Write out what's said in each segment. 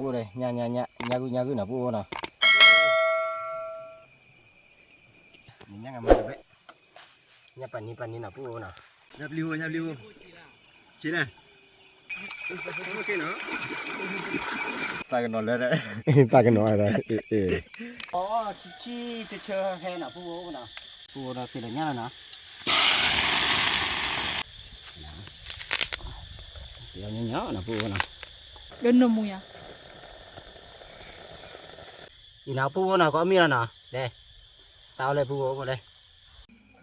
ပူၣ်အိၣ်ဒီး ညၣ် ညၣ် ညၣ် ညၣ်ဂုၢ် ညၣ်ဂုၢ်နီၤ ပူၣ်အိၣ်နီၤ. ညၣ်ငါမၤတဘ့ၣ်, ညၣ်ပာ်နံၤပာ်နံၤနီၤ ပူၣ်အိၣ်နီၤ. ညၣ်ပျံၤအိၣ် ညၣ်ပျံၤအိၣ်, ဆံးလဲၣ်, သးကနီၤလၢ, သးကနီၤလၢ, အ့ အ့ အီ ဆံ ဆံ ဆၢဆၢဟဲနီၤ ပူၣ်အိၣ်နီၤ, ပူၣ်အိၣ်ဒီးသ့ၣ်လၢညၣ်လီၤနီၤ. ပယီၤညီညီနီၤ ပူၣ်အိၣ်နီၤ, လၢနမူယၤ, အံၤနီၤ ပူၣ်အိၣ်နီၤ ကအီၣ်မ့ၢ်လီၤနီၤ လဲၤ, တၢ်အီၣ်လၢပူၣ်အိၣ်ဖိလဲၣ်,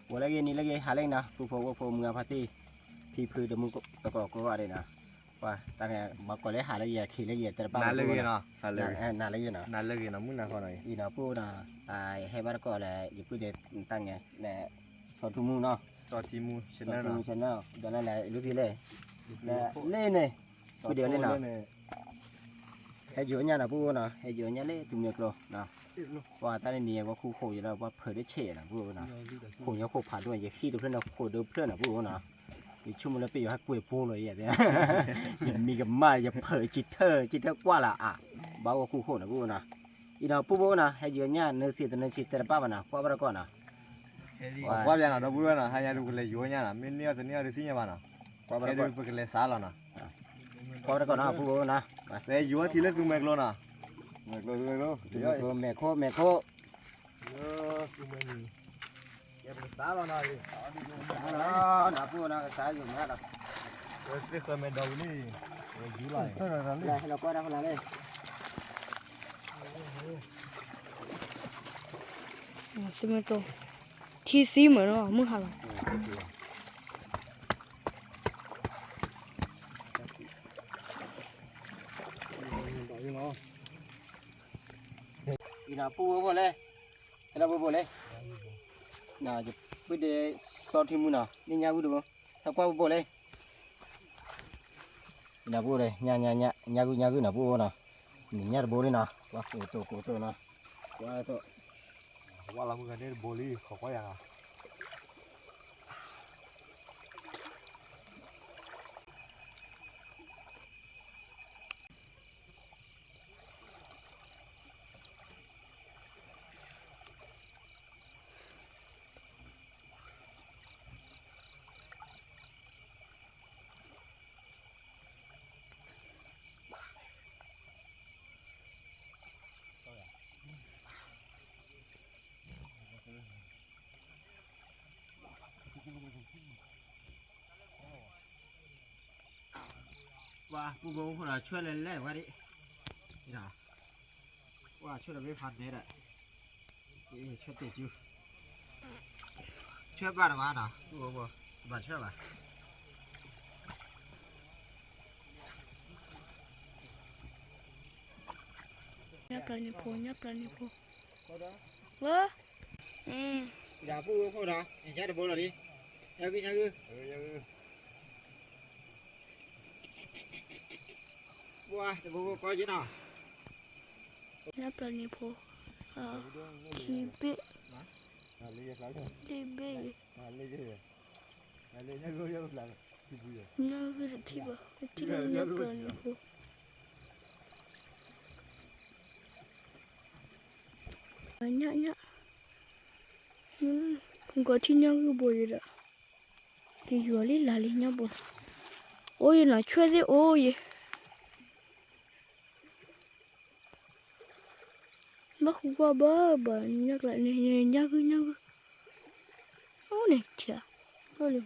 ဝဲလၢဂ့ၤနံၤလၢဂ့ၤ ဟးလၢဂ့ၤနီၤ ပူၣ်ဖိဝဲၢ်ဖိမုၢ်ဂၤဖါတံၢ်, ဖံဖုတမူတကိးကိးဂၤဒဲးနီၤ, ပှၤတၢ်န့ၣ် ဘၣ်ကိးလၢဟးလၢဂ့ၤ ခံးလၢဂ့ၤ တရပၢ်လၢဂ့ၤနီၤ, နၤလၢဂ့ၤနီၤ မုၢ်နၤဃီနီၤ အံၤနီၤ ပူၣ်အိၣ်နီၤ, ဟဲဘၣ်တကိးလၢ ယပုၢ်ဒ့တၢ်ငဲၤ လၢ စီၤထူမူနီၤ, စီၤထူမူ channel ဒီးလၢလဲၤလူၤဖံလဲၣ်, လဲၤန့ၣ်, ပူၣ်ဒ့လၢနီၤ ဟဲယိၤညၣ်နီၤ ပူၣ်အိၣ်နီၤ ဟဲယိၤညၣ်လၢသူမွဲကျိနီၤ, ပှၤတၢ်န့ၣ်န့ၣ် ပှၤဃူဃိယလီၤ ပှၤဖုးတဆဲးနီၤ ပူၣ်အိၣ်နီၤ, ခိၣ်ညိခိၣ်ဖးဒိၣ် ယဟံၣ်တဖျၢၣ်နီၤ ခိၣ်ဒိဖျၢၣ်နီၤ ပူၣ်အိၣ်နီၤ, ယဆိကမိၣ်လၢပယီၤဟဲကွဲးဖိလီၤယဲ, ယမံၤကမၣ် ယဖုးကံထၢၣ် ကံထၢၣ်ကွၢ်လၢအါ, ဘၣ်အိၣ်ဃူဃိနီၤ ပူၣ်အိၣ်နီၤ, အံၤနီၤ ပူၣ်အိၣ်နီၤ ဟဲယိၤညၣ် နၢၤစံးတနၢၤစံးသ့ၣ်တဖၣ်ဘၣ်နီၤ ကွၢ်ဘၣ်တကိးနီၤ, ကွၢ်ဘၣ်နီၤ ဒီပုၢ်ဝဲၢ်နီၤ ဟါညါဒုးပကလဲၤယိၤညၣ်နီၤ မ့ၢ်န့ၢ်အီၤတန့ၢ်အီၤဒုးသ့ၣ်ညါဘၣ်နီၤ, ဟဲဒုးပကလဲၤစးလီၤနီၤ ကွၢ်တကိးနီၤ ပူၣ်အိၣ်နီၤ, လဲၤယိၤထံလၢသူမွဲကျိနီၤ, သူမွဲကျိ သူမွဲကျိ မဲာ်ခိၣ် မဲာ်ခိၣ်, သူမွဲနံၤ, ယဲပကစးလီၤနီၤ, နပူၣ်နီၤ ကစးယိၤမးလီၤ, သ့ၣ်ဃၢမဲာ်ဒီးဝံၤလံ, ယူၤလီၤ, ဟဲလီၤကွၢ်တၢ်ဖလါလံ, သူမွဲကျိ, ထံဆံမ့ၢ်နီၤ မုၢ်ဟါလီၤ အံၤနီၤ ပူၣ်ဝဲဖိလဲၣ်, ဟဲလီၤပူၣ်ဖိလဲၣ်, ယပုၢ်ဒ့စီၤထံမူနီၤ မ့ၢ်ညၣ်ဂုၢ်တဘိ, ဟဲကွၢ်ပူၣ်ဖိလဲၣ်, အံၤနီၤ ပူၣ်အိၣ်ဒီး ညၣ် ညၣ် ညၣ် ညၣ်ဂုၢ် ညၣ်ဂုၢ်နီၤ ပူၣ်အိၣ်နီၤ, နံၤညၣ်တဘိလံနီၤ ကွၢ်ကိးတိၢ်ကိးတိၢ်နီၤ, ကွၢ်တိၢ် ဝါလီၤမုၢ်ဂၤန့ၣ်တဘိလံ ခိးကွၢ်ယၤနီၤ ပှၤပူဖိအိၣ်ခိၣ်ဒီး ဆွဲလဲၤလဲၤဝဲဒၣ်, ပှၤဆွဲဒီးမ့ၢ်ဖးနဲဒၣ်, ဆွဲတဲာ်စု, ဆွဲဘၣ်တဘၣ်ဒီး ပူဖိ, ဘၣ်ဆွဲဘၣ်. ညၣ်ပျၢ်န့ၣ်ဖိ, ညၣ်ပျၢ်န့ၣ်ဖိ, ဝဲ, ညၣ်ပျၢ်န့ၣ်ဖိ, ညၣ်ပျၢ်န့ၣ်ဖိ, ထံဘ့ၣ်, ထံဘ့ၣ်, ညၣ်ဂုၢ်တထံၣ်ဘၣ်, တထံၣ်လၢညၣ်ပျၢ်န့ၣ်ဖိ. ညၣ်, ညၣ်, ဂီၤထံၣ်ညၣ်ဂုၢ်ဘိယဲဒီး, ကယီၤလံလၢ်လံညၣ်ဘိ, အိၣ်ယဲနီၤ ဆွဲသ့ၣ်အိၣ်ယဲ, ဘၣ်ဃူကွၢ်ဘၣ်ဘၣ် ညၣ်ကျါန့ၣ် ညၣ်ဂုၢ် ညၣ်ဂုၢ်, အိၣ်န့ၣ်ထံၣ်, အိၣ်လံ,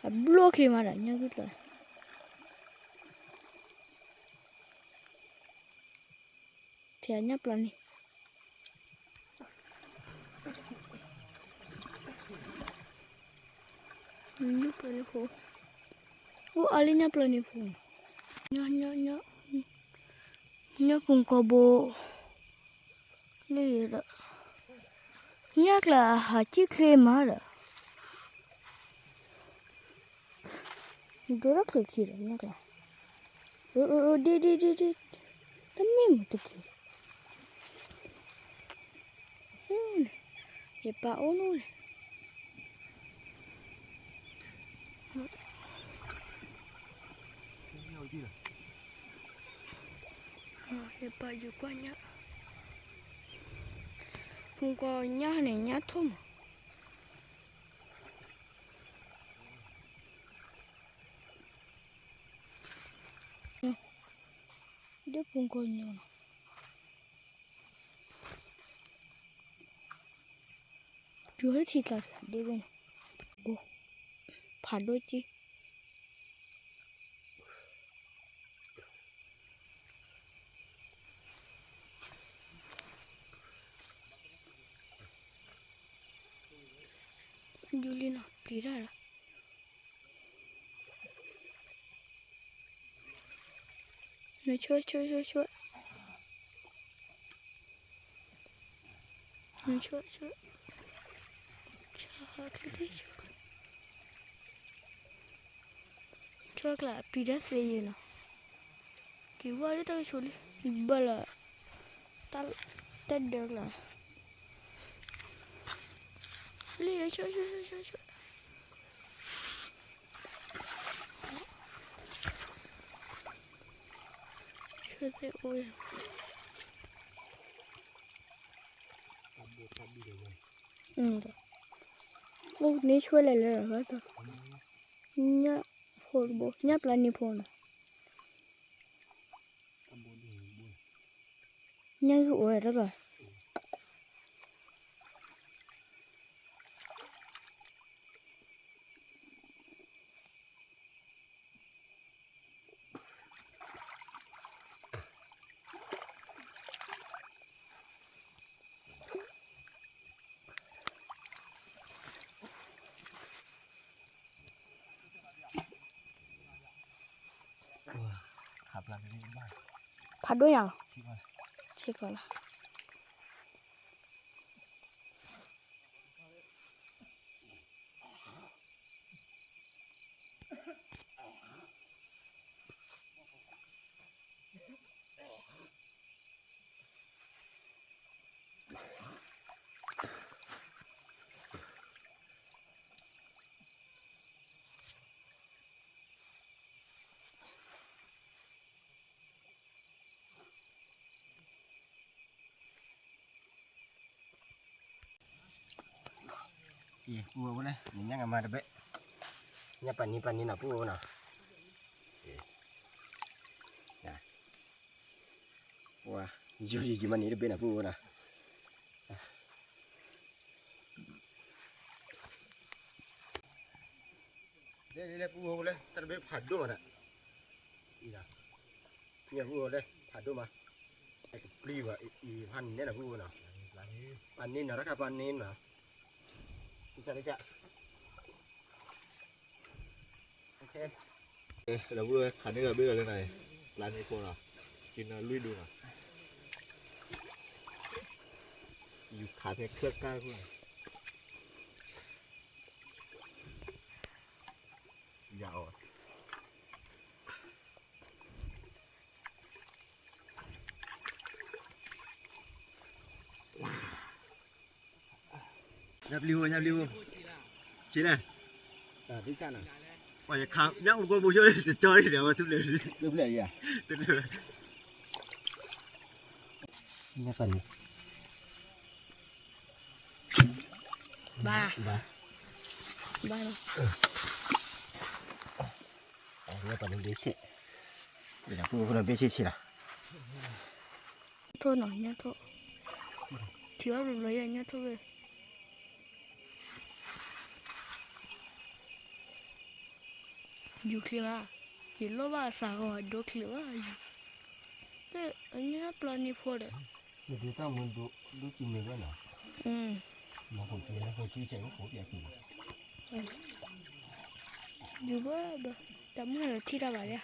အဘျီၣ်ချ့မးဒီး ညၣ်ဂုၢ်ကျါ ထံၣ်ညၣ်ပျၢ်န့ၣ်, ညၣ်ပျၢ်န့ၣ်ဖိ, အိၣ်အါလၢညၣ်ပျၢ်န့ၣ်ဖိ, ညၣ်, ညၣ်, ညၣ်, ညၣ်ပူၤကီၢ်ဘိ, လၢဒီး, ညၣ်ကျါအဟးကံၣ်ချ့မးဒီး ဒိၣ်ထီၣ်ချ့ခံဒီး ညၣ်ကျါ, အၢ အၢ အၢ ဒ့ ဒ့ ဒ့ ဒ့, တမ့ၢ်မတခံ, ယပၢ်အိၣ်နီၤန့ၣ် ညၣ်, ညၣ်, ယပာ်ယကွၢ်ညၣ်, ဖုကီညၣ်န့ၣ် ညၣ်ထိၣ်မး, ဒ်ဖုကီညီနီၤ, တုၤဟဲထံကျါဒ်ဝဲန့ၣ်, ဖးဒိၣ်က့ ယူၤလံနီၤ ပျံၤတၢ်လီၤ, နဆိၣ်ဆိၣ်ဆိၣ်ဆိၣ်, နဆိၣ်ဆိၣ်, ဆိၣ်ချ့, ဆိၣ်ချ့, ပျံၤတၢ်သ့ယဲနီၤ, က့ၤဝဲလၢတၢ်ကဆိးလံ, ဘၣ်လၢ တၢ်ဒၢကျါ, လံ ဆိၣ်ဆိၣ်ဆိၣ်ဆိၣ်ဆိၣ်, ဆိၣ်သ့အိၣ်, အိၣ်န့ၣ်ဆိၣ်လဲၤလၢလီၤ, ညၣ်ဖိတဘိ ညၣ်ပျၢ်န့ၢ်ဖိနီၤ, ညၣ်ဂ့ၢ်အိၣ်ဝဲတဘၣ် ဖးဒိၣ်ညါလီၤ, ဆ့ကီးလီၤ. ပူဖိလဲၣ် နညၣ်ကမၤတဘ့ၣ်, ညၣ်ပာ်နံၤပာ်နံၤနီၤ ပူဖိနီၤ, ပှၤ ယိယိယိမၤနံၤတဘ့ၣ်နီၤ ပူဖိနီၤ. လဲၤလဲၤလဲၤ ပူဖိလဲၤ တၢ်တဘ့ၣ်ဖးဒိၣ်မးဒီး, အံၤဒီး ပူဖိလဲၤ ဖးဒိၣ်မး, တပျံၤဘၣ် အံၤဖးန့ၣ်နီၤ ပူဖိနီၤ, ပာ်န့ၢ်နီၤ တၢ်ခါပာ်န့ၢ်နီၤ, တၢ်ဆၢ တၢ်ဆၢ ဒီပုၢ်ဝဲၢ် ခးန့ၢ်ဒီးဘ့ၣ်ဒီးလၢနၤ, ပျၢ်န့ၢ်ဖိနီၤ, က့ၤနလွံၢ်ဒူနီၤ, ယူၤခးဖဲချၢၣ်ကၢ်ခိၣ်န့ၣ်, ယၤအီၤ ညၣ်ပျံၤဖိ ညၣ်ပျံၤဖိ, ဆံးလဲၣ်, ညၣ်အိၣ်ကိးပူၤဆိ တကၠီအံၤဒီး ဝဲထူၣ်ဖျဲး, ထူၣ်ဖျဲးအံၤ, ညၣ်ပၢ်န့ၣ် ဘၣ်, ဘၣ်, ဘၣ်လီၤ, ညၣ်ပၢ်န့ၣ်ဘ့ၣ်ဆ့, ဘ့ၣ်ဆ့ဆ့လီၤ, ထိၣ်နီၤ ညၣ်ထိၣ်, ထံၣ်ဘၣ်ဘျီဘျီယဲ ညၣ်ထိၣ်ဝဲ ယူၤချ့ဘၣ်, ယလိၣ်ဘၣ်အစှၤဂီၤဒိချ့ဘၣ်ယူၤ, အညၣ်ပျၢ်န့ၢ်ဖိဒီး, မ့ၢ်ဒုးတၢ်မူဒိၣ်ဒိၣ်စူၤမ့ၢ်ဘၣ်နီၤ, မ့ၢ်ဃိးက့ၤ ဃိးက့ၤ ဆဲးကအိၣ်ဃိးပျၢ်က့ၤ, ယူၤဘၣ်ဘၣ်, တၢ်မုၢ်ဟဲလီၤထံၣ်တၢ်ဘၣ်ဒၣ်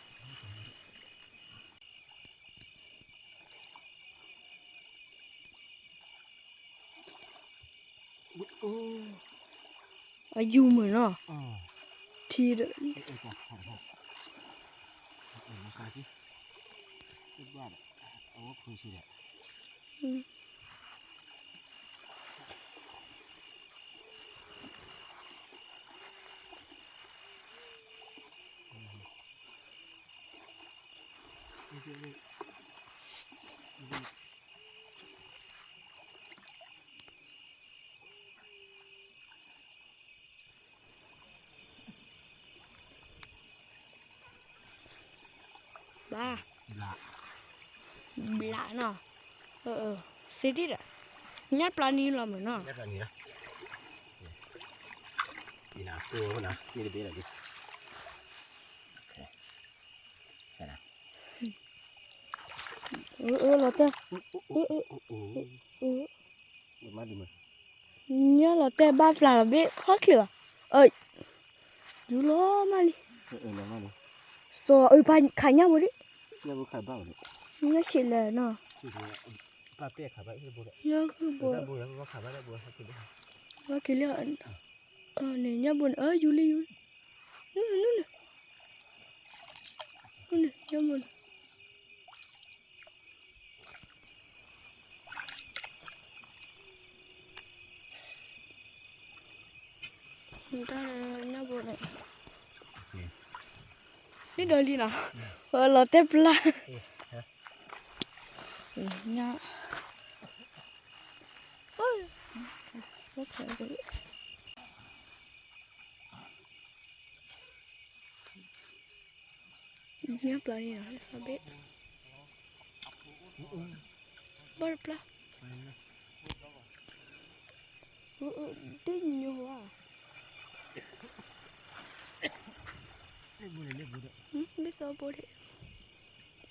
အယူၤမုၢ်နီၤ, ထံဒီး, ဘၣ်, ဘျးနီၤ, စ့ဒံးဒီး, ညၣ်ပျၢ်နံၤလီၤမးနီၤ, လီၤတဲာ် ညၣ်လီၤတဲာ်ဘၣ်ပျၢ်လီၤဘ့ၣ် ဟီၣ်ချ့ဘၣ်, ယူၤလီၤမးလံ, စီၤအုးပၢ်ခးညၣ်ဘိဒံး, ညၣ်ဆံးလဲၣ်နီၤ, ညၣ်ဘိ, ဘၣ်က့ၤလံ, န့ၣ်ညၣ်ဘိန့ၣ် ယူၤလံယူၤလံ, န့ၣ်, န့ၣ်, ညၣ်ဘိန့ၣ် တၢ်လၢညၣ်ဘိန့ၣ်, လံဒီးလံနီၤ, လီၤတဲာ်ပျၢ်, ညၣ်, ညၣ်ပျၢ်န့ၣ်နီၤ လၢစီၤဘ့ၣ်, ဘၣ်တပျၢ်, ဒ်ညိဝဲ, ဘ့ၣ်စီၤဘိဒံး, နီၤ, ဂၤ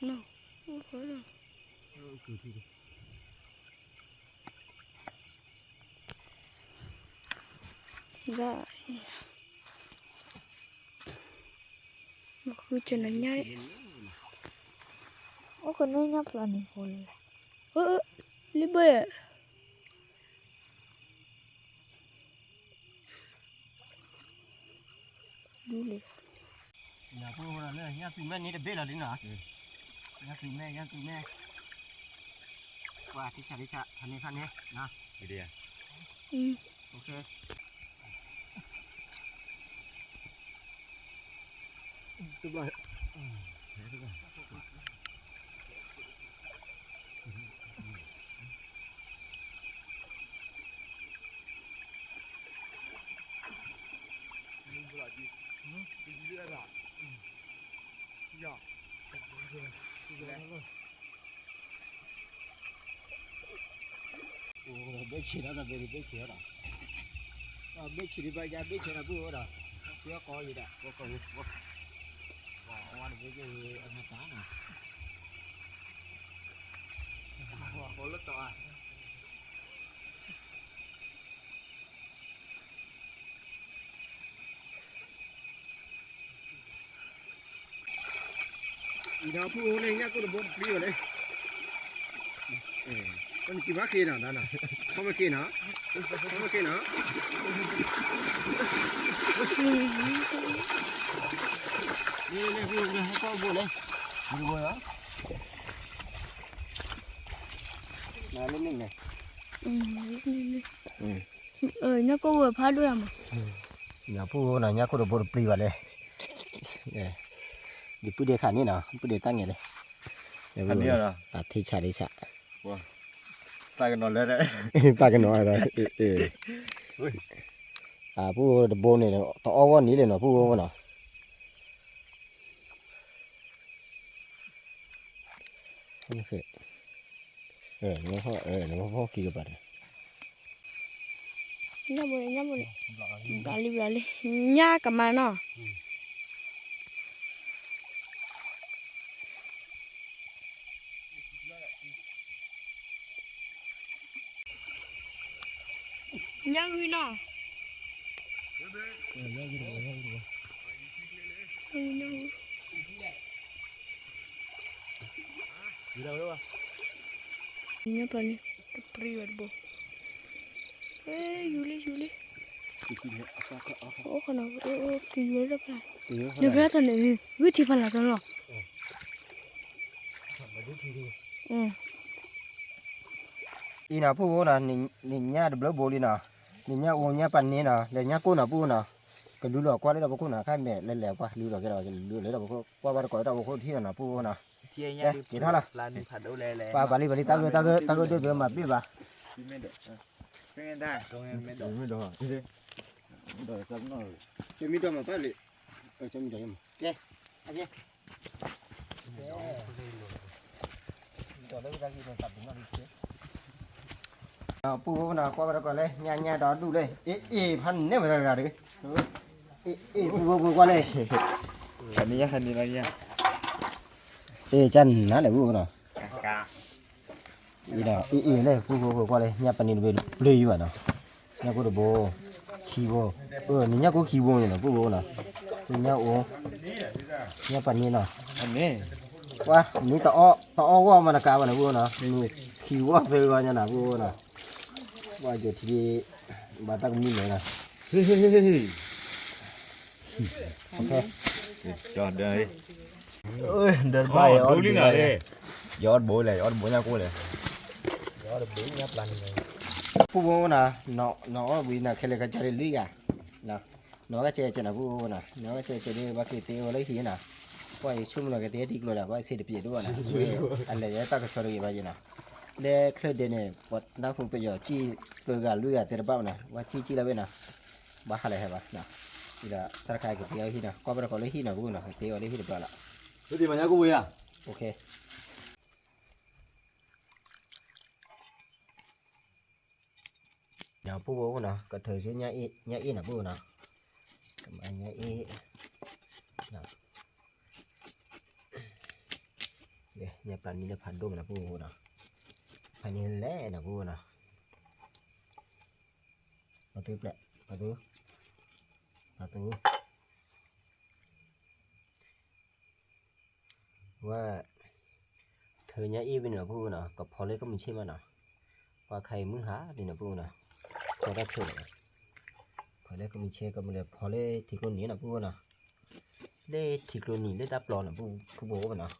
မ့ၢ်ဃုကနၤညါ, အိၣ်ကနၣ်ညၣ်ပျၢ်န့ၣ်ဃိလဲၣ်, လံဘၢၣ်, ဒူလံ, ညၣ်သူမဲန့ၣ်တဘ့ၣ်လီၤဒ်နီၤ, ညၣ်သူမဲ ညၣ်သူမဲ, ကွၢ်ထံဆးထံဆး ဖးန့ၣ်ဖးန့ၣ်, ဘ့ၣ်ဆ့ၣ်နီၤ ဘ့ၣ်ဆ့ၣ်နီၤ, ဘ့ၣ်ဆ့ၣ်ဒံးဘၣ်ယါ ဘ့ၣ်ဆ့ၣ်နီၤ ပုၢ်ဝဲဒီး, ပှၤကိးယံၤဒီး, ပှၤကိးယံၤ, ပှၤ, အဝဲတဘ့ၣ်က့ၤအမၤတၢ်နီၤ, ပှၤကိးလၢတီၤဧါ အံၤဒီးဖုအိၣ်န့ၣ် ညၣ်ကိၢ်တဘိတပျံၤဘၣ်လဲၣ်, နကံၤဘၣ်ဃ့နီၤ ခီမ့ၢ်ဃ့နီၤ, ခီမ့ၢ်ဃ့နီၤ, န့ၣ်ဖုအိၣ်န့ၣ် ဟဲကီၢ်ဘိလဲၣ်, ဘိလီၤ, နလၢန့ၣ်လဲၣ် ညၣ်ကိၢ်ဝဲဖးဒိၣ်ယၤမး, ညၣ်ပူၤနီၤ ညၣ်ကိၢ်တဘိတပျံၤဘၣ်လဲၣ်, ယပုၢ်ဒ့ခါန့ၣ်နီၤ ပုၢ်ဒ့တၢ်ငဲၤလဲၣ်, အထံဆးဒံးဆး, တၢ်ကနီၤလၢ, တၢ်ကနီၤ, အပူၤတဘိန့ၣ် တအီၣ်ဂီၢ်နံၤလဲၣ်နီၤ ပူၤဂီၢ်နီၤ နဖီၣ်က့ၤကပၤတၢ်, ညၣ်ဘိန့ၣ် ညၣ်ဘိန့ၣ်, ဘျးလံ ဘျးလံ, ညၣ်ကမၤနီၤ, ညၣ်ဂုၢ်နီၤ, ညၣ်ပျၢ်န့ၣ် တပျံၤဘၣ်တဘိ, ယူၤလံ ယူၤလံ, အိၣ်ခီနီၤ, တယူၤလၢတပျၢ်, နဖျါထီၣ်န့ၣ် ဂုၢ်ထံဖးလၢ်သီလီၤ. အံၤနီၤ ဖုအိၣ်နီၤ, နညၣ်တဘျုးဘိလံနီၤ, နညၣ်အိၣ်ညၣ်ပာ်န့ၢ်နီၤ, လဲၤညၣ်ကိၢ်နီၤ ဖုအိၣ်နီၤ, ကလူလီၤကွၢ်လၢတၢ်ဖီခိၣ်နီၤ, ခါမဲာ်လဲၤလဲၤကွၢ်လူလီၤကဲဒီး ကလူလၢတၢ်ဖီခိၣ်, ကွၢ်ဘၣ်တကိးလၢတၢ်ဖီခိၣ်ထံၣ်နီၤ ဖုအိၣ်နီၤ. က့ၤထီၣ်လီၤ, ပှၤပာ်လံပာ်လံ တၢ်ဂၢၢ်တၢ်ဂၢၢ်တၢ်ဂၢၢ်ဒိၣ်သုမၤဘ့ၣ်ဘၣ်, မ့ၢ်ဒီးမၤပၢ်လံ, ကဲ, ကဲ ပူဖိနီၤ ကွၢ်ဝဲတကီၢ်လၢ ညါညါဒီးဒူၣ်လၢ အ့ၣ်အ့ၣ် ဖးန့ၢ်ဝဲတဂၤဒီး, အ့ၣ်အ့ၣ် ပူဖိဖိကွၢ်လၢ, အ့ၣ် ကၢ်နၤလဲၣ်ပူဖိနီၤ, အ့ၣ်ဒီး အ့ၣ်အ့ၣ်လၢ ပူဖိဖိကွၢ်လၢ ညၣ်ပနံၤတဘ့ၣ်ဘျုးယံၤဘၣ်နီၤ, ညၣ်ကိၢ်တဘိ, ခံဘိ, အၢနညၣ်ကိၢ်ခံဘိန့ၣ်နီၤ ပူဖိနီၤ, ညၣ်အိၣ်, ညၣ်ပနံၤနီၤ, ကွၢ် နတအီၣ်ဂီၢ်မးတကးဘၣ်န့ၣ် ပူဖိနီၤ, နခံဂီၢ်သၢဂီၢ်ညါနၤ ပူဖိနီၤ, ဘၣ်ယိၤထံ ဘၣ်တၢ်ကမံၤလဲၣ်နီၤ, ဒၢတဘၣ်ယအီၣ်တဘိ, ယအီၣ်တဘိလဲၣ် ယအီၣ်တဘိညၣ်ကိၢ်လဲၣ်, ပူဖိနီၤ, နအီၣ်တဘိနီၤ ခဲလၢာ်ကစၢ်ဒ်လွံၢ်ဂၤ, နီၢ်ကစဲးကဲးနီၤ ပူဖိနီၤ, နီၢ်ကစဲးကဲးဒ်ဘၣ်က့ၤတ့အီၤလၢဟံၣ်နီၤ, ကွၢ်ယဆိကမိၣ်နီၤ က့ၤတ့ထံကျိဒီး ဘၣ်စ့တပျဲးဒိၣ်ဘၣ်နီၤ, အလဲၤယဲတၢ်ကစီၣ်တဂ့ၤဘၣ်ယနီၤ, လၢချၢၣ်ဒဲးန့ၣ် ပှၤနၢ်ဟူပယီၤစံၣ်ပၢဂၤလွံၢ်ဂၤတဲတဘၣ်ဘၣ်နီၤ, ဘၣ်စံၣ်စံၣ်လၢဝဲနီၤ, ဘၣ်ဟးလၢဟဲဘၣ်, ဒီးတၢ်တခါက့ၤတ့အီၤလၢဟံၣ်နီၤ ကွၢ်ဘၣ်တကီၢ်လၢဟံၣ်နီၤ ပူဖိနီၤ က့ၤတ့အီၤလၢဟံၣ်တဘျီလီၤ, ပူဖိနီၤ ကထုးဆူညၣ်အ့ၣ်နီၤ ပူဖိနီၤ, ကမၤညၣ်အ့ၣ်, ညၣ်ပနံၤလၢဖးဒိၣ်မးနီၤ ပူဖိနီၤ, ဖးန့ၣ်လဲၣ်နီၤ ပူဖိနီၤ, ပှၤသူပျဲၢ်, ပှၤသူ, ပှၤသူ ဝဲ, ထုးညၣ်အ့ၣ်ဝဲန့ၣ်နီၤ ပူဖိနီၤ ကဖီလၢကမုၢ်ဆ့ၣ်မးနီၤ, ပှၤခါအံၤမုၢ်ဟါဒ်နီၤ ပူဖိနီၤ, ဖီတၢ်ထုးလီၤ, ဖီလၢကမုၢ်ဆ့ၣ် ကမုၢ်လဲၤဖီလၢထံကျိနံၤနီၤ ပူဖိနီၤ, လၢထံကျိနံၤလၢတၢ်ပျီနီၤ ပူဖိနီၤ,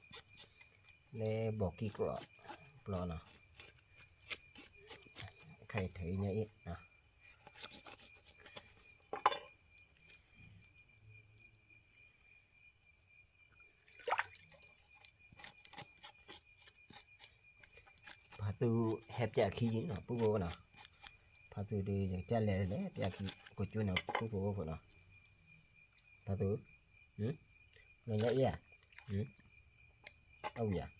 လၢဘီကံၢ်ကျီၢ်ပျီနီၤ, ခါအံၤထုးညၣ်အ့ၣ်နီၤ ဖါသူဟဲပၠးခံယံၤနီၤ ပူဖိနီၤ, ဖါသူဒီးယကစၢ်လဲၤလဲၤပၠးခံ ကကၠိန့ၣ် ပူဖိဖိနီၤ, ဖါသူ, လီၤညါအံၤဧါ, အဝံၤ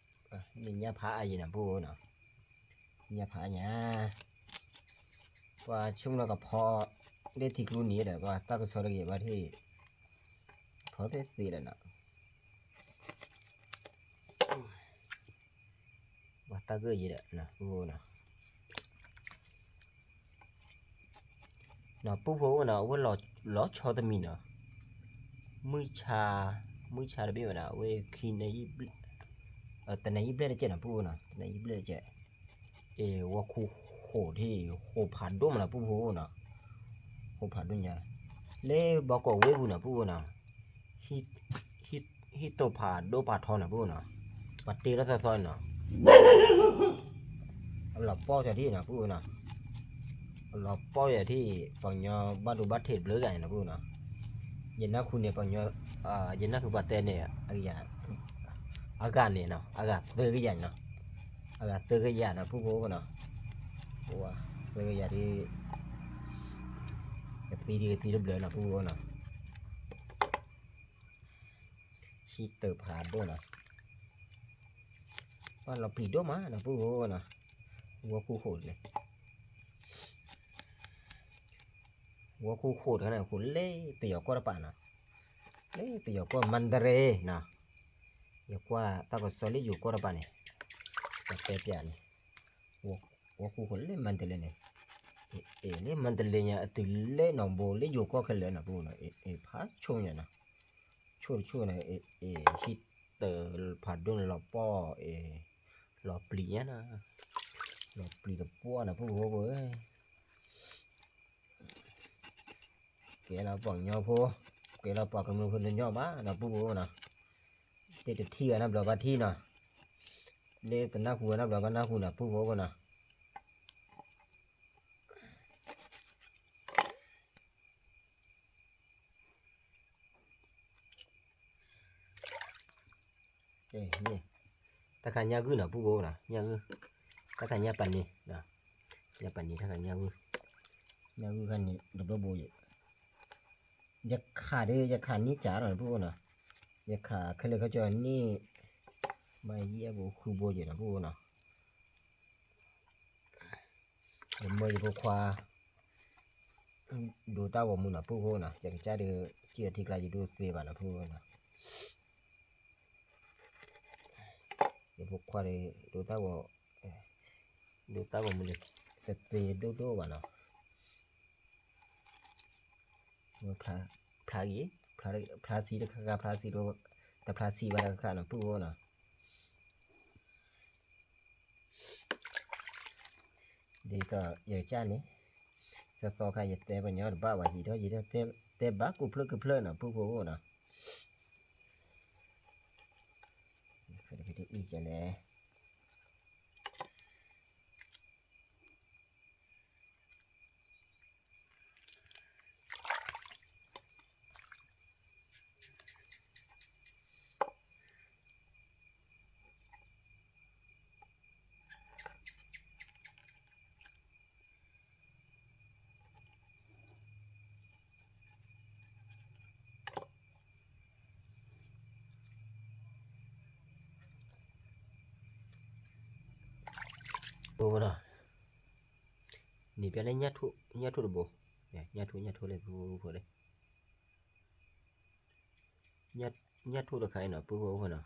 ဧါ န့ၣ်ညၣ်ဖးအါယံၤနီၤ ပူဖိနီၤ, ညၣ်ဖးအါညါ, ပှၤဆိကမိၣ်လၢကဖီ, လၢထံကျိနံၤဒီး ပှၤတၢ်ကစီၣ်တဂ့ၤဘၣ်ထံၣ်, ဖီတသ့လၢၤနီၤ. ပှၤတၢ်ဂၢၢ်ယံၤဒီး ပူဖိနီၤ, နီၤ ပူဖိနီၤ အဝဲလီၤဆီတမံၤနီၤ, မုၢ်ဆါ, မုၢ်ဆါတဘ့ၣ်ဝဲနီၤ အဝဲခံနံၤ, တနံၤယံာ်ဘျဲၣ်တကဲးနီၤ ပူဖိနီၤ တနံၤယံာ်ဘျဲၣ်တကဲး, အ့ ဝီခူဃိးထံၣ် ဃိးဖးဒိၣ်မးနီၤ ပူဖိနီၤ, ဃိးဖးဒိၣ်ညါ, လၢဘီကီၢ်ဝ့ၢ်ပူၤနီၤ ပူဖိနီၤ ဟံၣ်တိၢ်ဖးဒိၣ်ဖးထီနီၤ ပူဖိနီၤ, ပှၤတ့ထီၣ်သီသီနီၤ, အလီၤပီၢ်ယၤထံၣ်နီၤ ပူဖိနီၤ, အလီၤပီၢ်ယၤထံၣ် ပှၤကညီဘၣ်ဒိဘၣ်ထံးတဘျုးဂၤန့ၣ်နီၤ ပူဖိနီၤ, ယနၢ်ဟူန့ၣ် ပှၤကညီ, ယနၢ်ဟူပှၤတဲန့ၣ် အဂၤန့ၣ်နီၤ အဂၤသၢကယၤနီၤ, အဂၤသၢကယၤနီၤ ပူဖိနီၤ, သၢကယၤဒ် ကသံဒ်ကသံတဘျုးနီၤ ပူဖိနီၤ, ဟံၣ်တိၢ်ဖးဒိၣ်နီၤ, ပှၤလီၤပျံၤဒိၣ်မးနီၤ ပူဖိနီၤ, ဝီခူဃိးန့ၣ် ဝီခူဃိးတခါန့ၣ် ဃိးလၢပယီၤကီၢ်တပၤနီၤ, လၢပယီၤကီၢ်မန္တလေးနီၤ, ယကွၢ်တၢ်ကစီၣ်လၢယိၤကီၢ်တပၤန့ၣ်, ပှၤတဲပျးန့ၣ်, ဝီခူဃိးလၢမန္တလေးန့ၣ်, အ့ လၢမန္တလေးညါ အတုၤလၢနီၢ်ဘိလၢယိၤကီၢ်ခဲလၢာ်နီၤ ပူဖိနီၤ, အ့ ဖးဆိညါနီၤ, ဆိတဆိန့ၣ် အ့ ဟံၣ်တိၢ်ဖးဒိၣ်န့ၣ်လီၤပီၢ် အ့ လီၤပျံၤညါနီၤ, လီၤပျံၤတပှၢ်နီၤ ပုၢ်ဖိဝဲၢ်ဖိဧၢ, ကဲလီၤပှၤကညီဖိ, ကဲလီၤပှၤကညီဖိတညီဘၣ်နီၤ ပုၢ်ဖိဝဲၢ်နီၤ, လၢတထံၣ်ဝဲနီတဘျီဘၣ်ထံၣ်နီၤ, လၢတနၢ်ဟူဝဲနီတဘျီဘၣ်နၢ်ဟူနီၤ ပုၢ်ဖိဝဲၢ်ဖိနီၤ. တၢ်ခါညၣ်ဂုၢ်နီၤ ပုၢ်ဖိဝဲၢ်ဖိနီၤ, ညၣ်ဂုၢ်, တၢ်ခါညၣ်ပာ်န့ၣ်, ညၣ်ပာ်န့ၣ် တၢ်ခါညၣ်ဂုၢ်, ညၣ်ဂုၢ်ခါန့ၣ် တဘျီဘိယဲၢ်, ယခးဒီး ယခးန့ၢ်ကၢ်ဒီး ပုၢ်ဖိဝဲၢ်ဖိနီၤ, ယခးခဲလၢာ်ခဲဆ့န့ၢ် မ့ၢ်ယဲၢ်ဘိဃုဘိယဲၢ်နီၤ ပုၢ်ဖိဝဲၢ်ဖိနီၤ. ယမၢယဖိခွါ ဒိတၢ်ဂီၤမူနီၤ ပုၢ်ဖိဝဲၢ်ဖိနီၤ, ယကစၢ်ဒီး စံၣ်အီၤထံကျါ ယဒိသ့ဘၣ်နီၤ ပုၢ်ဖိဝဲၢ်ဖိနီၤ. ယဖိခွါဒီး ဒိတၢ်ဂီၤ, ဒိတၢ်ဂီၤမူန့ၣ် တသ့ဒိၣ်ဒိၣ်ဘၣ်နီၤ. ဖျါဂ့ၤ, ဖျါဆံးတခါခါ ဖျါဆံး, တဖျါဆံးဘၣ်တခါခါနီၤ ပုၢ်ဖိဝဲၢ်ဖိနီၤ. ဒ်သိးယကစၢ်န့ၣ် သီသီခါ ယတဲပှၤကညီတဘၣ်ဘၣ် ယံာ်ထီၣ်ယံာ်ထီၣ် တဲဘၣ်ကိးဖျၢၣ်ကဖျၢၣ်နီၤ ပုၢ်ဖိဝဲၢ်ဖိနီၤ. အံၤကလဲၣ် ဖိဝဲၢ်နီၤ, န့ၣ်ပျဲလၢ ညၣ်ထိၣ်တဘိ, ညၣ်ထိၣ် ညၣ်ထိၣ်လၢ ဖိဖိဖိလၢ ညၣ်ထိၣ်တခါအံၤနီၤ ပုၢ်ဖိဝဲၢ်ဖိနီၤ,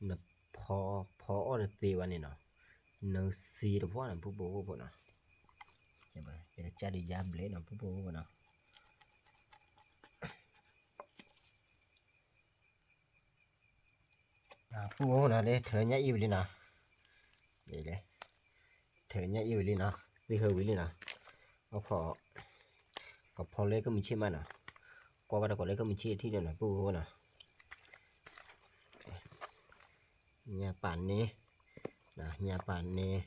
နဖီအီၣ်တသ့ဘၣ်န့ၣ်နီၤ, နစံးတဖီနီၤ ပုၢ်ဖိဝဲၢ်ဖိနီၤ, ယကစၢ်ဒုးယါဘျဲးနီၤ ပုၢ်ဖိဝဲၢ်ဖိနီၤ. ပုၢ်ဖိဝဲၢ်ဖိနီၤ လၢထၢညၣ်အံၤဝံၤလံနီၤ, ထၢညၣ်အံၤဝံၤလံနီၤ, သ့ၣ်ဟၢဝံၤလံနီၤ, အခိး ကဖီလၢကမုၢ်ဆ့ၣ်မးနီၤ, ကွၢ်ဘၣ်တကိးလၢကမုၢ်ဆ့ၣ်ထံၣ်ဒီးနီၤ ပုၢ်ဖိဝဲၢ်ဖိနီၤ. ညၣ်ပာ်န့ၣ်, ညၣ်ပာ်န့ၣ်,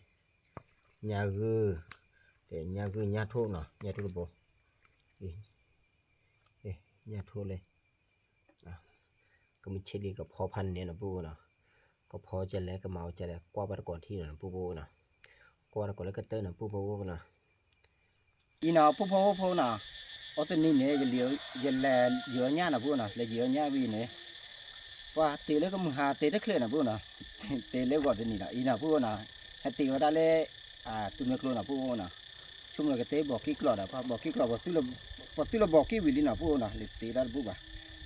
ညၣ်ဂုၢ်, ညၣ်ဂုၢ်ညၣ်ထိၣ်နီၤ ညၣ်ထိၣ်တဘိ, ညၣ်ထိၣ်လၢ ကမုၢ်ဆ့ၣ်လံ ကဖီဖးန့ၣ်နီၤ ပုၢ်ဖိဝဲၢ်နီၤ, ကဖီကလဲၣ် ကမၤအီၤကလဲၣ် ကွၢ်ဘၣ်တကိးထံၣ်နီၤ ပုၢ်ဖိဝဲၢ်နီၤ, ကွၢ်ဘၣ်တကိးလၢကတၢၢ်နီၤ ပုၢ်ဖိဝဲၢ်နီၤ. အံၤနီၤ ပုၢ်ဖိဝဲၢ်ဖိနီၤ, အီတနံၤန့ၣ် ယလဲၤယံၤအီၣ်ညၣ်နီၤ ပုၢ်ဖိဝဲၢ်နီၤ, လဲၤယံၤအီၣ်ညၣ်ဝံၤန့ၣ် ပှၤတ့လၢကမုၢ်ဟါတ့တချ့နီၤ ပုၢ်ဖိဝဲၢ်နီၤ, တ့လၢဂီၤတနံၤနီၤ, အံၤနီၤ ပုၢ်ဖိဝဲၢ်နီၤ, ဟဲတ့ဝဲဒၣ်လၢ သုးမုၢ်ကျိၤနီၤ ပုၢ်ဖိဝဲၢ်နီၤ, ဆိကမိၣ်ကတ့ဘီးကံၣ်ကျီၤဒီး ပှၤဘီးကံၣ်ကျီၤ ပှၤသုးလၢဘီးကံၣ်ဝံၤလံနီၤ ပုၢ်ဖိဝဲၢ်နီၤ, လဲၤတ့ဒၣ်တဘူၣ်ဘၣ်,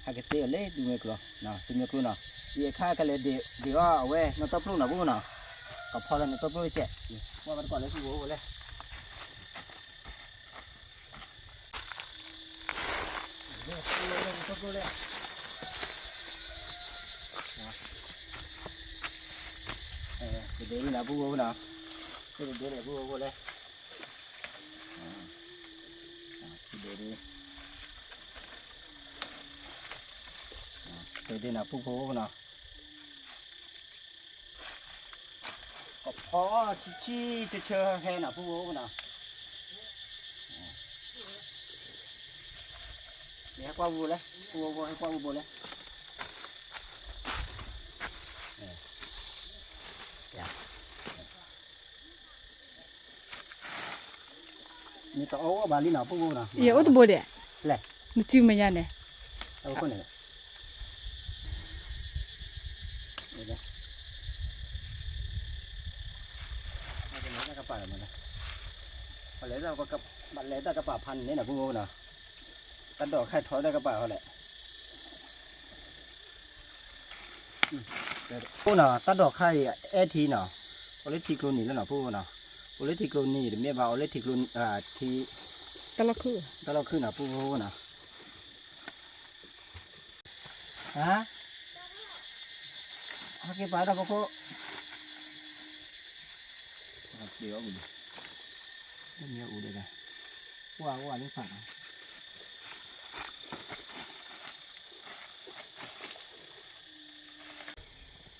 ဟဲကတ့အီၤလၢသုးမုၢ်ကျိၤ, သုးမုၢ်ကျိၤနီၤ, ယခါကလဲၤဒ့အီၣ်အဝဲနီၢ်တီပျိၢ်နီၤ ပုၢ်ဖိဝဲၢ်နီၤ, ကဖီလၢနီၢ်တီပျိၢ်ကဲး, ကွၢ်ဘၣ်တကိးလၢပုၢ်ဖိဝဲၢ်ဖိလဲၣ် တဒ့န့ၣ် ပုၢ်ဖိဝဲၢ်ဖိနီၤ, တဒ့န့ၣ် ပုၢ်ဖိဝဲၢ်ဖိလဲၣ်, တဒ့န့ၣ် တဒ့န့ၣ် ပုၢ်ဖိဝဲၢ်ဖိနီၤ. ကဖီဆံးဆံးဆၢဆၢဟဲနီၤ ပုၢ်ဖိဝဲၢ်ဖိနီၤ, နဟဲကွၢ်ဝဲလဲၣ် ပုၢ်ဖိဝဲၢ်ဖိ ဟဲကွၢ်ဝဲဘိလဲၣ်. နတအီၣ်ဝဲဘၣ်လံနီၤ ပုၢ်ဖိနီၤ, ယအိၣ်တဘိဒဲး, လဲၣ်, နစုမဲာ်ညါန့ၣ်, အဃိန့ၣ် ပလဲၤတၢ်ကပၤဖးန့ၣ်နီၤ ပုၢ်ဖိနီၤ, တၢ်ဒိးခါထီၣ်တၢ်ကပၤဟီလဲၣ်. အိၣ်နီၤ တၢ်ဒိးခါအံၤ အဲၣ်ထံနီၤ, အိၣ်လၢထံကျိနံၤလၢနီၤ ပုၢ်ဖိနီၤ, အိၣ်လၢထံကျိနံၤ တမ့ၢ်ဘၣ် အိၣ်လၢထံကျိ ထံ တၢ်လီၢ်ခုၣ် တၢ်လီၢ်ခုၣ်နီၤ ပုၢ်ဖိနီၤ. ဟါ, ဟဲက့ၤပာ်ဒီးပခိၣ်, က့ၤအီၣ်ဝံၤလံ, မ့ၢ်အူဒဲဒၣ်, ကွၢ်ကွၢ်လၢဖးနီၤ,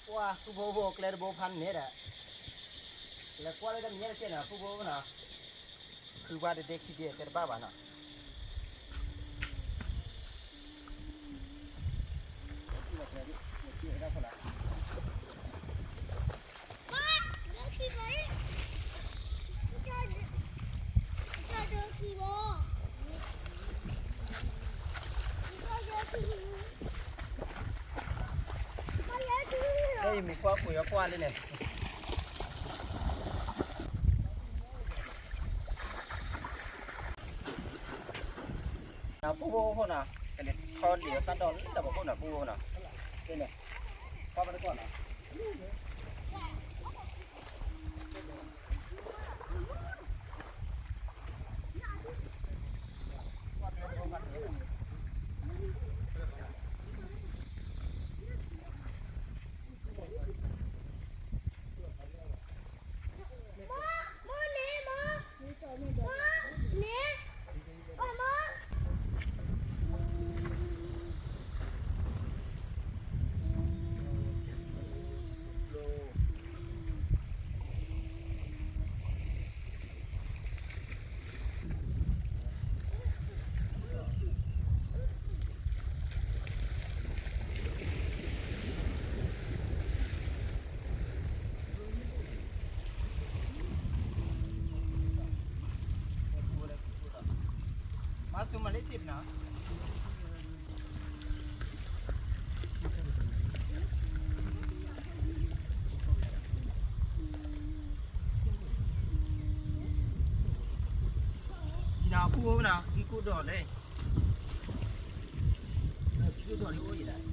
ကွၢ် ဖုဖိဖိ ကျဲတဘိဖးန့ၣ်ဒီး, လဲၤကွၢ်လၢတၢ်မံၤညါတက့ၢ်နီၤ ဖုဖိဖိနီၤ, ဖုဘၣ်တဒ့ခံဒ့တဲတဘၣ်ဘၣ်နီၤ. တၢ်အံၤမ့ၢ်ကွၢ်ကွံာ်အီၤကွၢ်လံန့ၣ်, ပူဖိဖိနီၤ, ကလဲၤထီၣ်ဒံးအတၢ်ဒီးလၢတၢ်ပခိၣ်နီၤ ပူဖိနီၤ, န့ၣ်, ကွၢ်ဘၣ်တကွၢ်နီၤ. နၤပူဖိနီၤ ခံကိၣ်ဒီးလဲၣ်, ခံကိၣ်ဒီးလၢအိၣ်ယဒၣ်,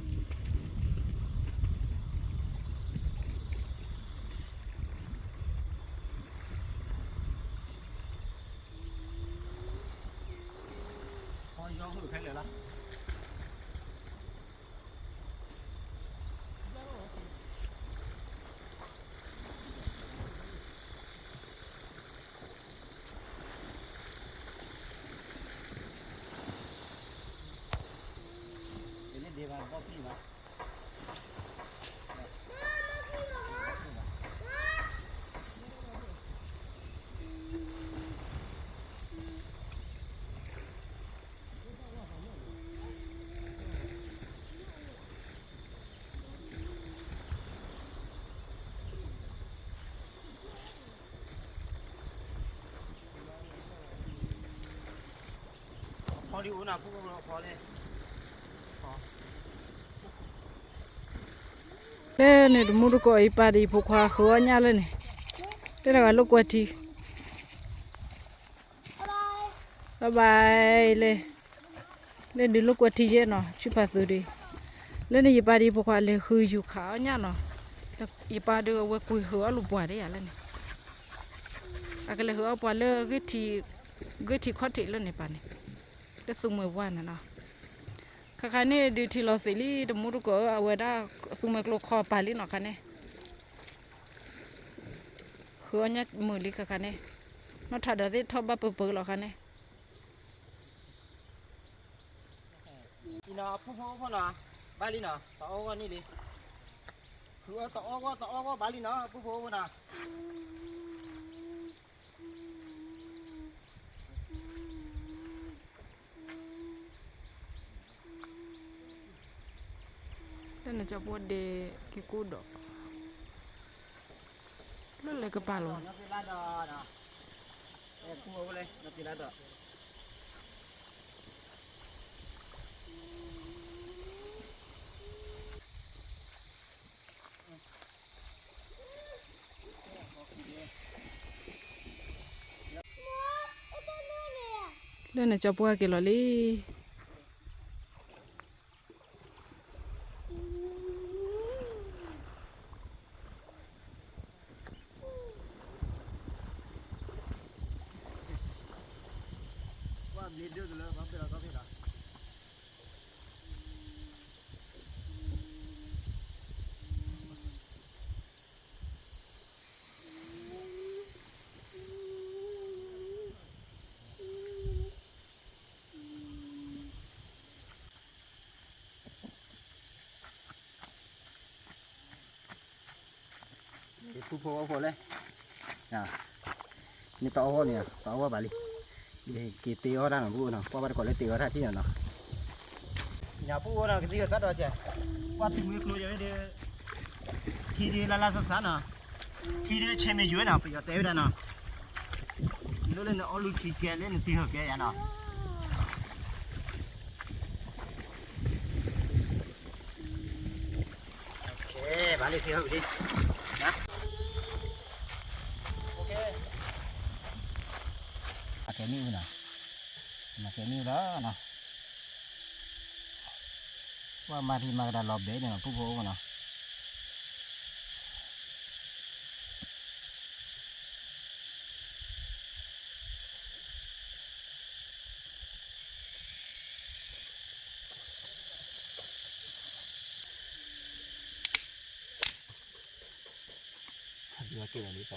ဟီယီဃုာ်ခဲလၢာ်လီၤ. လၢန့ၣ်တမူတကိးအံၤ ယပၢ်ဒီးယဖိခွါဃုအီၣ်ညၣ်လၢန့ၣ်, တဲတဂၤလိာ်ကွဲထံ bye bye လၢ, လၢဒုးလိာ်ကွဲထံယဲၢ်နီၤ ဆူဖးသုဒုး, လၢန့ၣ်ယပၢ်ဒီးယဖိခွါလဲၤဃုယူၤခးအီၣ်ညၣ်နီၤ, ယပၢ်ဒီးအဝဲကွံာ်ဃုအီၣ်လိာ်ပှၤဒ်ယၤလၢန့ၣ်, အကလဲၤဃုအီၣ်ပှၤလၢ ဂ့ၢ်ထံခီၣ်ထံးလၢန့ၣ်ပၢ်န့ၣ်, လၢသူမှဲဝါန့ၣ်နီၤ, ခါခါန့ၣ်ဒုးထံလီၤသ့ၣ်လံ တမူတကိးဧၢ အဝဲဒၣ်သူမှဲကျိခီပာ်လံနီၤခါန့ၣ် ဃုအီၣ်ညၣ်မုာ်လံခါခါန့ၣ်, နီၢ်ထးဒီးသ့ၣ်ထီၣ်ဘၣ်ပၢပၢလီၤခါန့ၣ်, အံၤနီၤ ပူဖိဖိနီၤ, ဘၣ်လံနီၤ တအီၣ်ဂီၢ်န့ၣ်လံ, ဃုအီၣ်တအီၣ်ဂီၢ် တအီၣ်ဂီၢ်ဘၣ်လံနီၤ ပူဖိဖိနီၤ. တၢ်န့ၣ်ကၠီဖိဒဲးက့ၤကိၣ်ဒီး လၢလဲၤကပၤလီၤ. လၢန့ၣ်ကၠီဖိက့ၤလီၤလံ. ကွၢ်ဘျ့ဒိၣ်ကလၢဘၣ်ပ့ၤလီၤကီၢ်ဖံးလီၤ. ဖိဖိလဲၣ်, မ့ၢ်တအီၣ်ဂီၢ်န့ၣ် တအီၣ်ဂီၢ်ဘၣ်လံ, က့ၤတ့အီၣ်တၢ်နီၤ ပုၢ်အိၣ်နီၤ, ကွၢ်ဘၣ်တကိးလၢတ့အီၣ်တၢ်ထံၣ်နီၤနီၤ, ညၣ်ပုၢ်အိၣ်နီၤ ကသံၣ်ကသၣ်ဒီးကဲ, ကွၢ်ထံမွ့ကျိယဝဲဒီး, ထံဒ်လၢလၢဆါဆါနီၤ, ထံဒ်ဆဲးမ့ၢ်ယွဲနီၤ ပယီၤတဲဝဲဒၣ်နီၤ, နအိၣ်လၢနအီၣ်လုၢ်ထံကဲလၢနတ့ဟၢကဲယါနီၤ. ဘၣ်လံ သ့ဟီၣ်ဝံၤလံ, မၤကဲမ့ၣ်အူနီၤ, မၤကဲမ့ၣ်အူလီၤနီၤ, ပှၤမၤထံမၤကဒါလီၤဘဲန့ၣ်နီၤ ပုၢ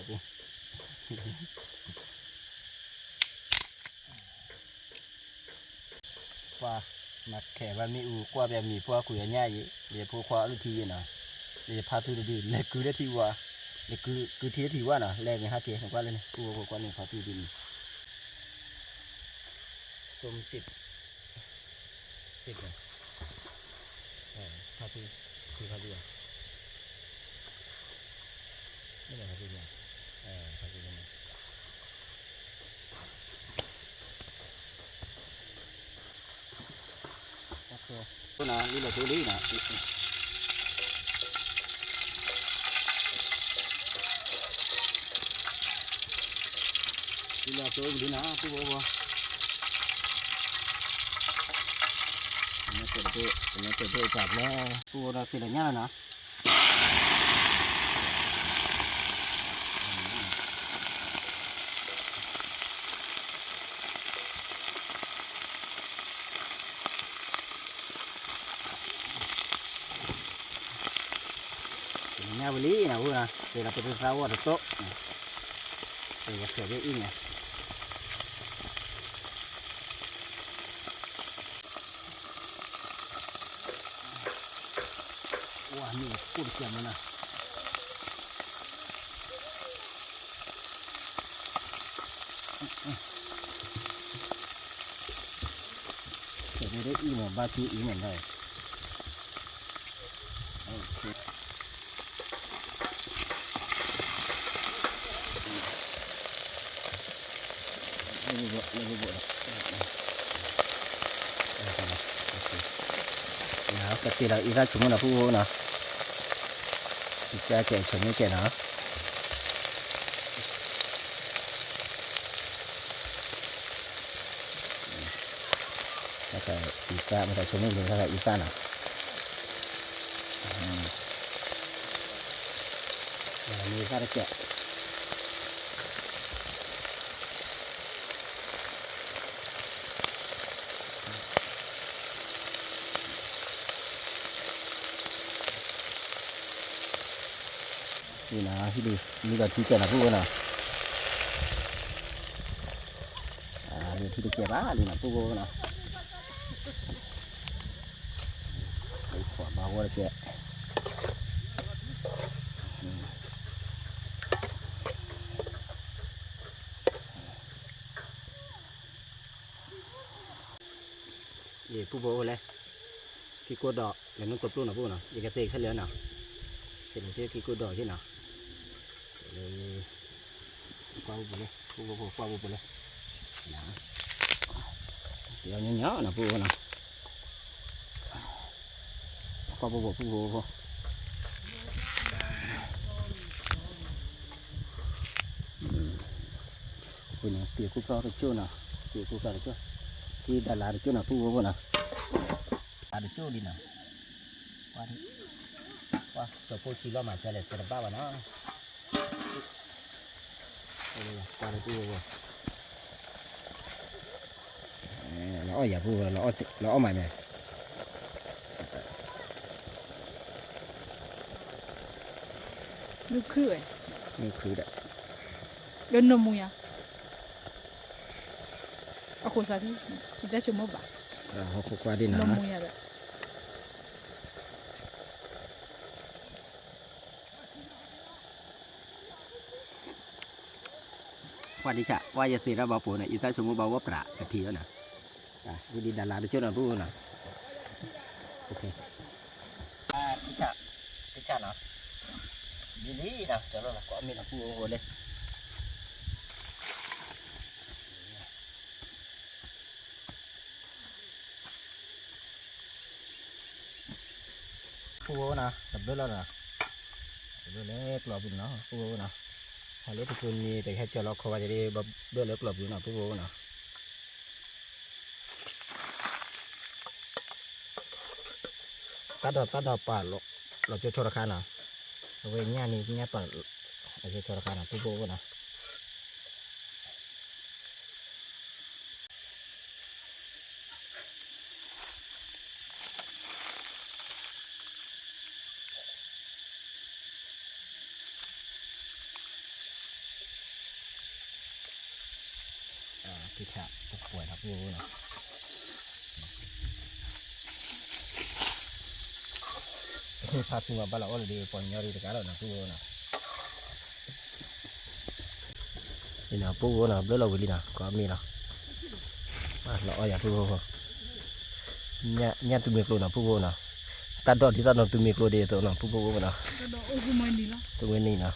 ်ဖိအိၣ်နီၤ. ပှၤမၤခဲဘၣ်မ့ၣ်အူ ကွၢ်ပယမံၤဖိကွံာ်အညၣ်အံၤ လၢယဖိခွါအီၣ်လုၢ်ထံယဲနီၤ, လၢယဖါသူတဒု လဲၤကုလၢထံဝါ, လဲၤကုထံလၢထံဝါနီၤ, လဲၤမ့ၢ်ဟါကဲ နကွၢ်လၢန့ၣ် ပုၢ်ဖိကွၢ်န့ၣ်ဖါသူဒုန့ၣ် စိမစံး စံး ဖါသူ ဖါသူ မ့ၢ်ဖါသူ ဖါသူ လံလီၤကျိလံနီၤ, လံလီၤကျိလံနီၤ ပုၢ်ဖိဖိ, ပမ့ၢ်တဲဒိၣ်ပာ်ဖျါ ပုၢ်ဖိဒီးသ့ၣ်လီၤညါလီၤနီၤ. ညၣ်ဝဲလံနီၤ အဃိနီၤ ပသးဝီတတိၢ်, ပဝဲဆဲးဒ်အံၤန့ၣ် ဝါ မ့ၣ်အူကိၣ်တကဲမနီၤ. ဆဲးဒ်အံၤန့ၣ် ဘၣ်က့အံၤန့ၣ်လီၤ. ကတ့လီၤအံသၣ်ဆိမိၣ်နီၤ ပုၢ်ဖိနီၤ, ကကဲဆိမိၣ်ကဲနီၤ, အံသၣ် မ့ၢ်တဆိမိၣ်ကဲ အံသၣ်နီၤ, မ့ၢ်သၣ်တကဲ နီၤ ဟံၣ်ဒုး မံဒီးထံကဲနီၤ ပုၢ်ဖိနီၤ, မံထံတကဲဘၣ်လံနီၤ ပုၢ်ဖိနီၤ, ခွးဘၣ်ဂီၢ်တကဲ ယပုၢ်ဖိအိၣ်လဲၣ်, ခံကိးဒီး လဲၤနုာ်ကိးပျိၢ်နီၤ ပုၢ်ဖိနီၤ, ယကသ့ခဲလၢာ်နီၤ, သ့ၣ်လၢခံကိးဒီးယနီၤ, လၢ ကွၢ်ပူၤပူၤလဲၣ် ပုၢ်ဖိဖိ ကွၢ်ပူၤပူၤလဲၣ်, ယညီညီနီၤ ပုၢ်ဖိနီၤ, ကွၢ်ပူၤပူၤ ပုၢ်ဖိဖိ အဃိန့ၣ် ပှ့ၤကူၣ်ဖျီတကၠိၢ်နီၤ, ပှ့ၤကူၣ်ဖျီတကၠိၢ်, က့ဒၣ်လါတကၠိၢ်နီၤ ပုၢ်ဖိဖိနီၤ, လါတကၠိၢ်လံနီၤ, ကွၢ် ကၠီၤဖိဆံးလီၤမး ကလဲၤသဲတဘၣ်ဘၣ်နီၤ, ကွၢ် ပုၢ်ဖိဖိ လီၤအီၣ်ယၤ ပုၢ်ဖိ လီၤအီၣ်မးန့ၣ် မုၢ်ခုၣ်ဝဲ မုၢ်ခုၣ်ဒီး လၢနမူယၤ အဃိသးဒ် ယတၢ်ဆိကမိၣ်ဘၣ် ဟီၣ်ခိၣ်ကွၢ်ဒ်နီၤ နမူယၤဒီး အ ပှၤဒ်ဆၣ် ပှၤယသ့ၣ်ဒီးဘၣ်ပိာ်န့ၣ် ယသးဆိကမိၣ်ဘၣ်ဝဲပြးကထံၣ်ဝဲနီၤ, ဝံၤဒ်ဒၣ်လၢတကၠိနီၤ ပုၢ်ဝဲၢ်နီၤ, တဆၣ် တဆၣ်နီၤ, ဒ်လံနီၤ ကၠီလီၤလီၤ ကိးမ့ၢ်နီၤ ပုၢ်ဝဲၢ်လၢ ပုၢ်ဝဲၢ်နီၤ တဘျၢလီၤနီၤ, တဘျၢလၢကျိးပူၤနီၤ ပုၢ်ဝဲၢ်နီၤ, ဟဲလၢတကိန့ၣ် တဟဲကၠီလီၤခီဝဲဒ် ဘျၢလၢကျိးပူၤနီၤ ပုၢ်ဝဲၢ်နီၤ, တၢ်ဒီးတၢ်ဒီးပာ်လီၤ လီၤကၠီကၠီတခါနီၤ, အဝဲညၣ်န့ၣ် ညၣ်ပာ်လီၤကၠီကၠီတခါနီၤ ပုၢ်ဝဲၢ်နီၤ. က့ၤဆၣ်တပှဲၤနီၤ ပုၢ်ဝဲၢ်နီၤ, ဖးသူမး ဘၣ်လီၤအီၣ်လၢဒ်ပှၤကညီဒ်တကးလီၤနီၤ ပုၢ်ဝဲၢ်နီၤ. အံၤနီၤ ပုၢ်ဝဲၢ်နီၤ ဘျၢလီၤဝံၤလံနီၤ ကိးမ့ၢ်လီၤ, လီၤအီၣ်ယၤ ပုၢ်ဝဲၢ်, ညၣ်သူမ့ၤကျိနီၤ ပုၢ်ဝဲၢ်နီၤ, တၢ်ဒီးဒ်တၢ်ဒီးသူမ့ၤကျိဒ်သိးနီၤ ပုၢ်ဝဲၢ်နီၤ, သူဝဲန့ၣ်နီၤ.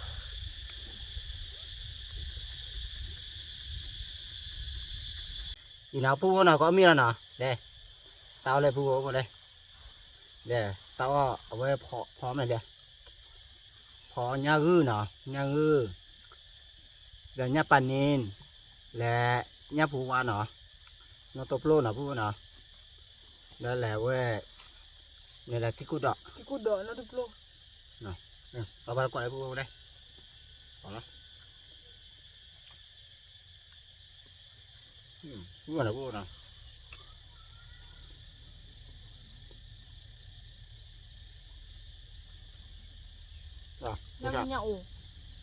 အံၤနီၤ ပုၢ်ဝဲၢ်နီၤ ကိးမ့ၢ်လီၤနီၤ လဲၤ, တၢ်အီၣ်လဲၤ ပုၢ်ဝဲၢ်လဲၤ, လဲၤ တၢ်အီၣ်အဝဲဖီမ့ၢ်လဲၤ, ဖီညၣ်ဂုၢ်နီၤ ညၣ်ဂုၢ်, ဒီးညၣ်ပာ်န့ၣ်, လဲၤ ညၣ်ပူၤဝါနီၤ, နီၢ်တပျိနီၤ ပုၢ်ဝဲၢ်နီၤ, ဒီးလဲၤဝဲ, န့ၣ်လဲၤထံကူၣ်ဒီး, ထံကူၣ်ဒီးနီၢ်တပျိ, အဘၣ်တကွၢ်လၢပုၢ်ဝဲၢ်လဲၤ, အီၤလီၤ. ပုၢ်ဝဲၢ်နီၤ ပုၢ်ဝဲၢ်နီၤ, ညၣ်ဂုၢ်ညၣ်အိၣ်,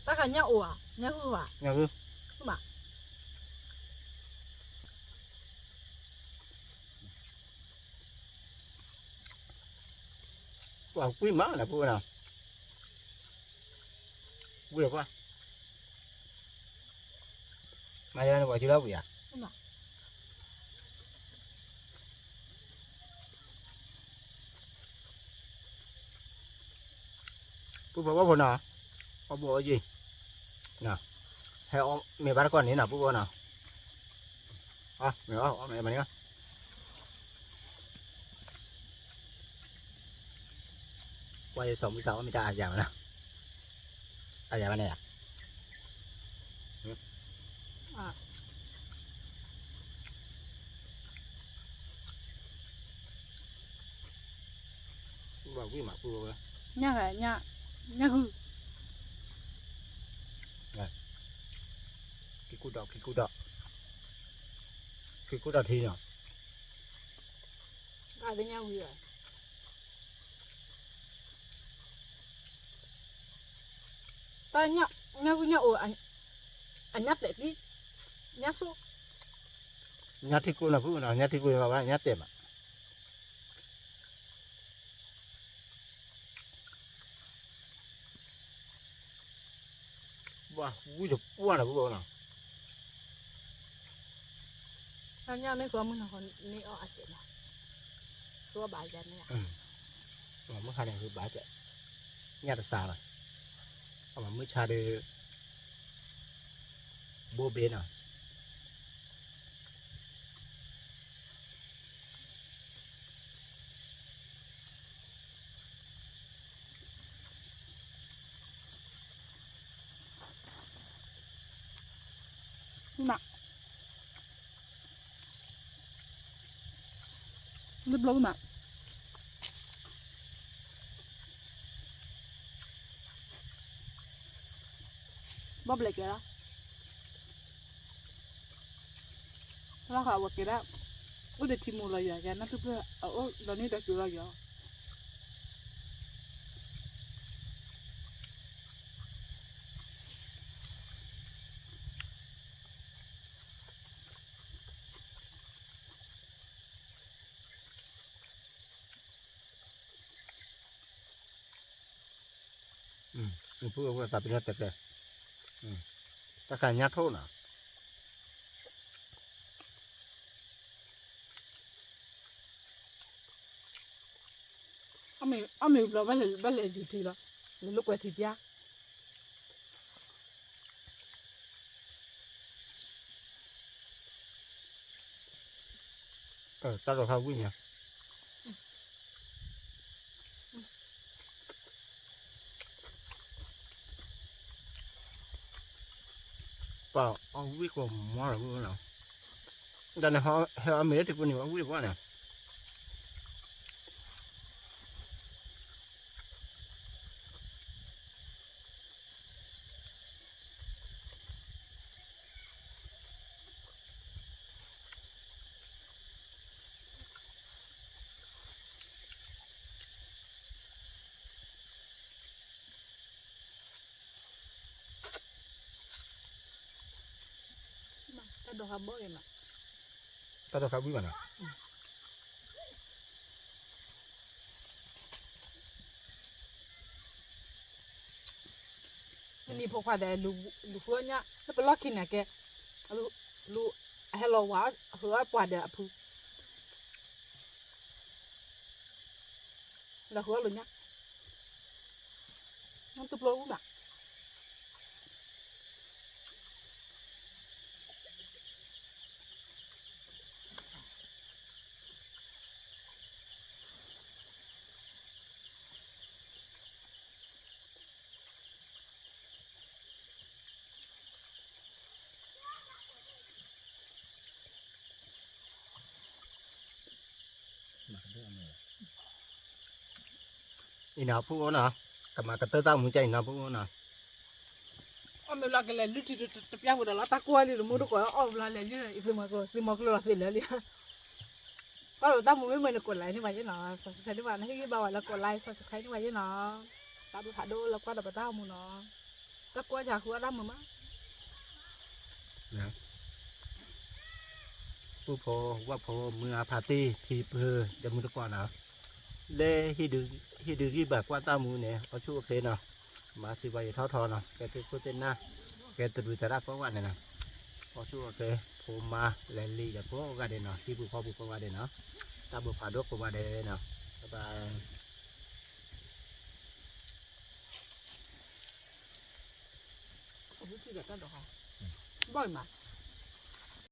တၢ်ခါညၣ်အိၣ်ဧါ ညၣ်ဂုၢ်ဧါ, ညၣ်ဂုၢ်, မး ပှၤကွံမးနီၤ ပုၢ်ဝဲၢ်နီၤ, ဝံၤကွၢ်, မၤယၤန့ၣ် ပှၤစုလီၤဝံၤဧါ. ပုၢ်ဖိဝဲၢ်ဖိနီၤ, အီၣ်ဘိအီယံၤ, ဟဲအီၣ်မ့ၤဘၣ်တကီၢ်န့ၣ်နီၤ ပုၢ်ဖိနီၤ, အီၣ်မ့ၤအီၣ်မ့ၤမၤန့ၣ်, ပှၤယစီၤမုၢ်သးအီၣ်မ့ၤတၢ်အါယၤဘၣ်နီၤ, အါယၤဘၣ်န့ၣ်ဧါ. ဘၣ်ဝံၣ်မးပုၢ်ဝဲၢ်, ညၣ်ဂၤ, ညၣ်ဂုၢ်, ခံကူၣ်ဒီး, ခံကူၣ်ဒီး, ခံကူၣ်ဒီးထံနီၤ, ဘၣ်သ့ၣ်ညၣ်ဝံၤဘၣ်. တၢ်ညၣ်ဂုၢ်ညၣ်အိၣ်, အညၣ်တဲာ်သံ, ညၣ်ဆိၣ်, ညၣ်ထံကျိနီၤ ပုၢ်ဝဲၢ်နီၤ, ညၣ်ထံကျိဘၣ်ဘၣ် ညၣ်တဲာ်မး. ဘၣ်ဝံၣ်တပှၢ်နီၤ ပုၢ်ဝဲၢ်နီၤ. တၢ်ညၣ်မ့ၢ်ဃီမုၢ်နီၤ ဃီန့ၢ်အီၣ်အစဲးနီၤ, ဃုအီၣ်ဘၣ်ယၤန့ၣ်ဧါ. မုၢ်ခါန့ၣ် ဃုဘၣ်စဲး, ညၣ်တစးဘၣ်, အမၤမုၢ်ဆါဒီး ဘိၣ်ဘ့နီၤ. မး, လၢဘျီကမး, ဘၣ်ဘျဲးကဲလီၤ. တၢ်လီၢ်ဃာ်အဝဲကဲဒၣ်, အိၣ်ဒီးထံမူလီၤယွၤ ကဲနၢ်ထူၣ်ဖျၢၣ် အအိၣ်ဒီးန့ၢ်ဒီးစူၤလီၤယွၤ. ပုၢ်ဝဲၢ်သးပ့ၤနီၣ်တဲတဲ, တၢ်ခါညၣ်ထိၣ်နီၤ, အီၣ်မ့ၤဘျီ ဘၣ်လဲၤယူၤထံလီၤ, လဲၤလိာ်ကွဲထံပျၢ်. တၢ်ဒိးဖးဝံၣ်ညါ, ပှၤအီၣ်ဝံၣ်ကိးမီၤလီၤ, တၢ်န့ၣ်ဟဲအီၣ်မ့ၤလၢထံပူၤန့ၣ် အီၣ်ဝံၣ်တပှၢ်န့ၣ်. တၢ်ဒိးဖးဘီၣ်အံၤမး, တၢ်ဒိးဖးဘီၣ်မးနီၤ. နံၤဖိခွါဒီး လူၤဃုအီၣ်ညၣ် လၢပလီၢ်ခံန့ၣ်ကဲ, လူၤ အဟဲလီၤဝၤဃုအီၣ်ပှၤဒီးအဖု, လီၤဃုအီၣ်လူၤညၣ်, တပျိအူမး. အံၤနီၤ ဖိအိၣ်နီၤ, ကမၤကတၢၢ်တၢ်မူကဲအံၤနီၤ ဖိအိၣ်နီၤ. အီၣ်မ့ၤလီၤကလဲၤလုၢ်ထံတပျၢ်ပူၤဒီးလီၤ တၢ်ကွၢ်လံ တမူတကိးအီၣ်ဘျီလဲၤလုၢ် သုမီၤကျိလီၤသ့လၢလံ. ကွၢ်လီၤတၢ်မူမ့ၢ်မ့ၢ်န့ၣ် ကိးlikeန့ၢ်ဘၣ်ယဲနီၤ, subscribeန့ၢ်ဘၣ်, နဟ့ၣ်ဂံၢ်ဘါဝဲလၢကိးlike subscribeန့ၢ်ဘၣ်ယဲနီၤ. တၢ်ဘျုးဖးဒိၣ်လၢကွၢ်ဒီးပတၢ်အိၣ်မူနီၤ, တၢ်ကွၢ်ယၤဃုအီၣ်တၢ်မုာ်မး. ပုၢ်ဖိဝၣ်ဖိ မုၢ်အါဖါတံၢ် ဖံဖု ဒီးမူတကိးနီၤ, လၢဟ့ၣ်ဒုးဂံၢ်ဘါကွၢ်တၢ်မူန့ၣ် အီၣ်ဆူၣ်အိၣ်ချ့နီၤ, မၤစံးပှၤယထီၣ်ထီနီၤ, ကဲသုးခိၣ်သ့ၣ်နၢ်, ကဲတရူးသရၣ်ကိးဂၤန့ၣ်နီၤ, အီၣ်ဆူၣ်အိၣ်ချ့ ဖိမါလဲၤလံဒီးကိးဂၤဒဲးနီၤ, ဟံၣ်ပူၤဃီပူၤကိးဂၤဒဲးနီၤ, တၢ်ဘျုးဖးဒိၣ်ကိးဂၤဒဲးနီၤ, bye bye. အဝဲထံၣ်ဒီးတၢ်ဒိးဟး, ဘီၣ်အံၤမး,